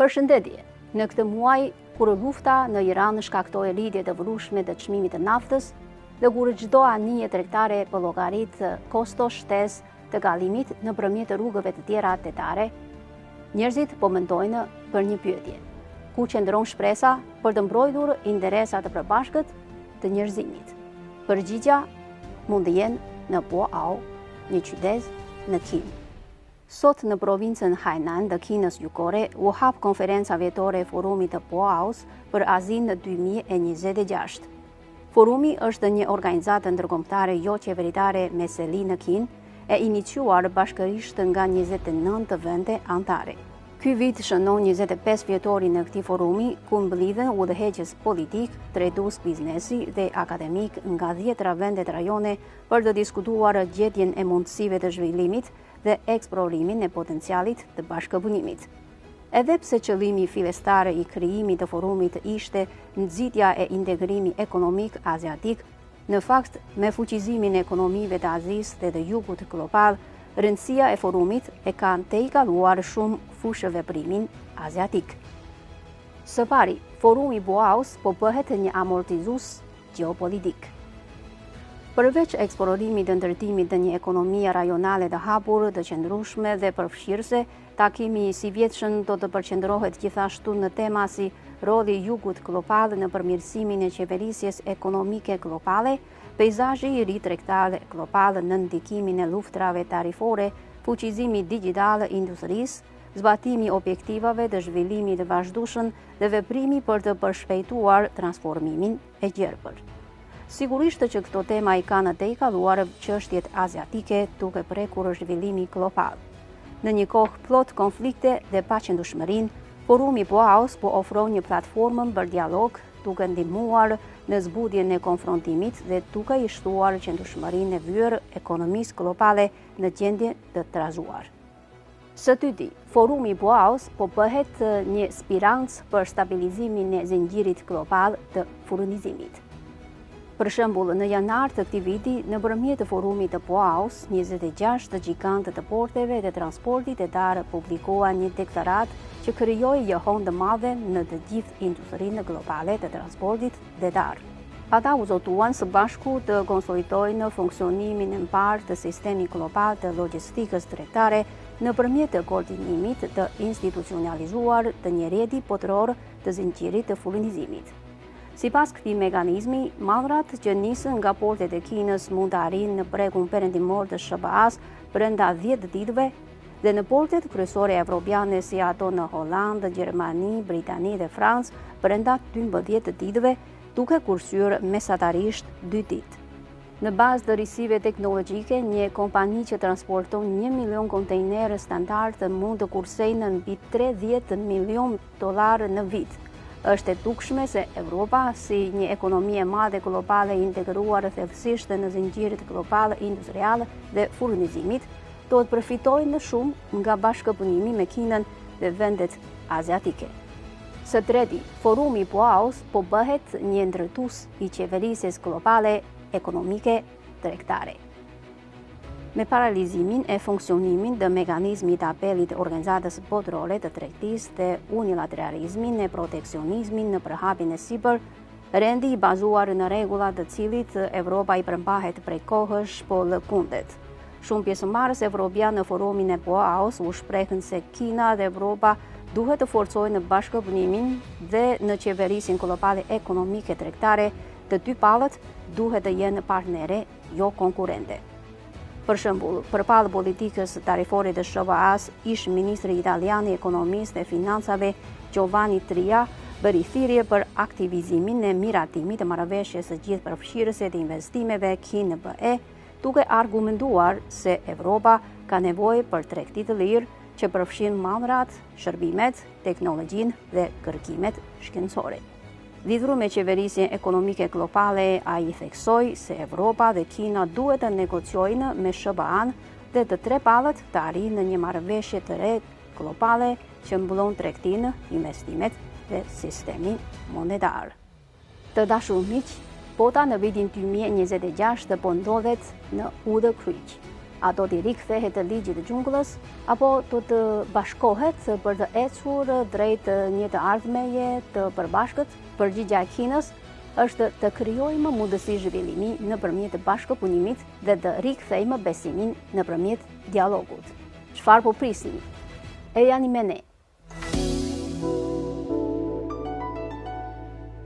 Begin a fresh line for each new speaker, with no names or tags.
Përshëndetje! Në këtë muaj, kur lufta në Iran shkaktoi rritje të vrullshme të çmimit të naftës dhe kur çdo anije tregtare përllogarit kosto shtesë të kalimit nëpërmjet rrugëve të tjera detare, njerëzit po mendojnë për një pyetje. Ku qëndron shpresa për të mbrojtur interesat e përbashkët të njerëzimit? Përgjigja mund të jenë në Boao, një qytet në Kinë. Sot në provincën Hainan të Kinës Jugore u hap konferenca vjetore e Forumit të Boaos për Azinë 2026. Forumi është një organizatë ndërkombëtare jo qeveritare me seli në Kinë, e iniciuar bashkërisht nga 29 vende anëtare. Ky vit shënon 25 vjetorin e këtij forumi, ku mblidhen udhëheqës politikë, drejtues biznesi dhe akademikë nga dhjetëra vende të rajonit për të diskutuar gjetjen e mundësive të zhvillimit dhe eksplorimin e potencialit të bashkëpunimit. Edhe pse qëllimi fillestar i krijimit të forumit ishte nxitja e integrimit ekonomik aziatik, në fakt me fuqizimin e ekonomive të Azisë dhe të jugut global, rëndësia e forumit e ka tejkaluar shumë fushëveprimin aziatik. Së pari, forumi Boaos po bëhet një amortizues gjeopolitik. Përveç eksplorimit të ndërtimit të një ekonomie rajonale të hapur, të qëndrueshme dhe përfshirëse, takimi i sivjetshëm do të përqendrohet gjithashtu në tema si roli i jugut global në përmirësimin e qeverisjes ekonomike globale, peizazhi i ri tregtar global nën ndikimin e luftërave tarifore, fuqizimi digjital i industrisë, zbatimi i objektivave të zhvillimit të vazhdueshëm dhe veprimi për të përshpejtuar transformimin e gjelbër. Sigurisht që këto tema i kanë tejkaluar çështjet aziatike duke prekur zhvillimin global. Në një kohë plot konflikte dhe paqëndrueshmërinë, Forumi Boaos po ofron një platformë për dialog duke ndihmuar në zbutjen e konfrontimit dhe duke i shtuar qëndrueshmërinë e vyer ekonomisë globale në gjendje të trazuar. Së dyti, Forumi Boaos po bëhet një spirancë për stabilizimin e zinxhirit global të furnizimit. Për shembull, në janar të këtij viti, nëpërmjet të Forumit të Boaos, 26 gjigantë të porteve dhe transportit detar publikuan një deklaratë që krijoi jehonë të madhe në të gjithë industrinë globale të transportit detar. Ata u zotuan së bashku të konsolidojnë funksionimin e mbarë të sistemit global të logjistikës tregtare nëpërmjet të koordinimit të institucionalizuar të një rrjeti botëror të zinxhirit të furnizimit. Sipas këtij mekanizmi, mallrat që nisën nga portet e Kinës mund të arrijnë në bregun perëndimor të SHBA-së brenda 10 ditëve dhe në portet kryesore evropiane si ato në Holandë, Gjermani, Britani dhe Francë brenda 12 ditëve, duke kursyer mesatarisht 2 ditë. Në bazë të risive teknologjike, një kompani që transporton 1 milion kontejnerë standard mund të kursejë në mbi 30 milion dollarë në vit. Është e dukshme se Evropa, si një ekonomi e madhe globale integruar thellësisht në zinxhirin global industrial dhe furnizimit, do të përfitojë shumë nga bashkëpunimi me Kinën dhe vendet aziatike. Së treti, Forumi Boaos po bëhet një ndërtues i qeverisjes globale ekonomike tregtare. Me paralizimin e funksionimit të mekanizmit të apelit të Organizatës Botërore të Tregtisë dhe unilateralizmin e proteksionizmin në përhapjen e sipër, rendi i bazuar në rregulla të cilit Evropa i përmbahet prej kohësh po lëkundet. Shumë pjesëmarrës evropianë në forumin e Boaos u shprehën se Kina dhe Evropa duhet të forcojnë bashkëpunimin dhe në qeverisjen globale ekonomike tregtare, të dy palët duhet të jenë partnere, jo konkurrente. Për shembull, përballë politikës tarifore të SHBA-s, ish ministri italian i Ekonomisë dhe Financave Giovanni Tria bëri thirrje për aktivizimin e miratimit të marrëveshjes së gjithëpërfshirëse të investimeve Kinë-BE, duke argumentuar se Evropa ka nevojë për tregti të lirë që përfshin mallrat, shërbimet, teknologjinë dhe kërkimet shkencore. Lidhur me qeverisjen ekonomike globale, ai theksoi se Evropa dhe Kina duhet të negociojnë me SHBA-n dhe të tre palët të arrijnë në një marrëveshje të re globale që mbulon tregtinë, investimet dhe sistemin monetar. Të dashur miq, bota në vitin 2026 po ndodhet në udhëkryq. A do t'i rikthehet ligjit të xhunglës apo do të bashkohet për të ecur drejt një të ardhmeje të përbashkët? Përgjigja e Kinës është të krijojmë mundësi zhvillimi nëpërmjet bashkëpunimit dhe të rikthejmë besimin nëpërmjet dialogut. Çfarë po prisni? Ejani me ne!